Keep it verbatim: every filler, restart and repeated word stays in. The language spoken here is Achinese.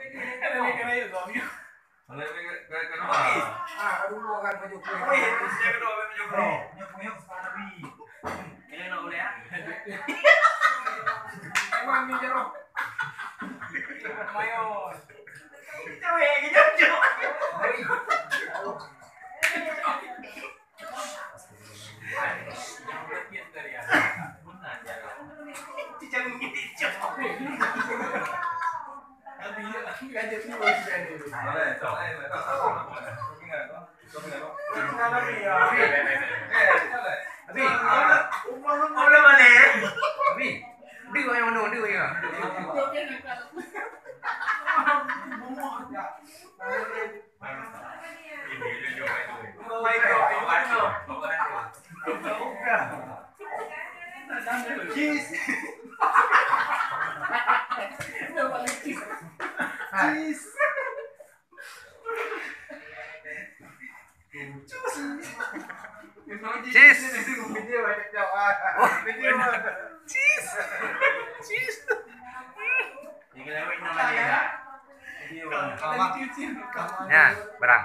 Kena, kena, kena, kena. Oleh ke, ke, kedua. Ah, kedua kan baju kuning. Kuning, yang kedua baju kuning. Ini nak boleh, ah? Memang ni jeruk. Mayo. Cewek ke jujur. Cheese. Cheese. Cheese. Cheese. Cheese. Ya, barang.